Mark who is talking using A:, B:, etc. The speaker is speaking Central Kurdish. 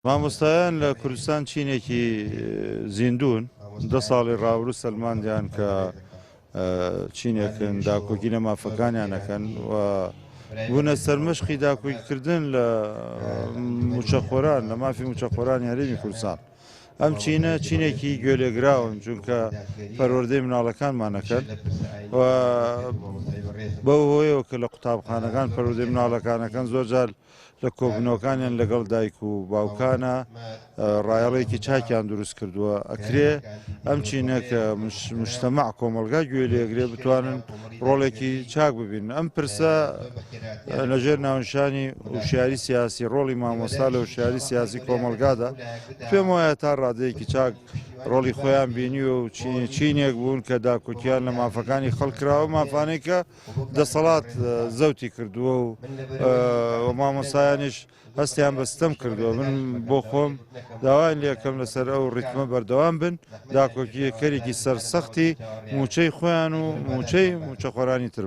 A: مامۆستایان لە کوردستان چینێکی زیندوون، دە ساڵی ڕابروو سەلماندیان کە چینێکن داکۆکی لە مافەکانیان ئەکەن و بوونە سەرمەشقی داکۆکیکردن لە موچەخۆران لە مافی موچەخۆرانی هەرێمی کوردستان. ئەم چینە چینێکی گوێلێگراون چونکە پەروەردەی مناڵەکانمان ئەکەن و بەو هۆیەوە کە لە قوتابخانەکان پەروەردەی مناڵەکانەکەن زۆرجار لە کۆبوونەوەکانیان لەگەڵ دایک و باوکانە ڕایەڵێکی چاکیان دروست کردووە ئەکرێ ئەم چینە کە مشتەمەع کۆمەڵگا گوێ لێگرێ بتوانن ڕۆڵێکی چاک ببین ئەم پرسە لەژێر ناونشانی وشیاری سیاسی ڕۆڵی مامۆستا لە وشیاری سیاسی کۆمەڵگادا پێم وایە تا ڕادەیەکی چاک ڕۆڵی خۆیان بینیوە و چینێک بوون کە داکۆکیان لە مافەکانی خەڵکراوە مافانەی کە دەسەڵات زەوتی کردووە و مامۆستایانیش هەستیان بە ستەم کردووە من بۆ خۆم داوایان لێکەم لەسەر ئەو ڕیتمە بەردەوام بن داکۆکیەکەرێکی سەرسەختی موچەی خۆیان و موچەی موچەخۆرانی تر بن.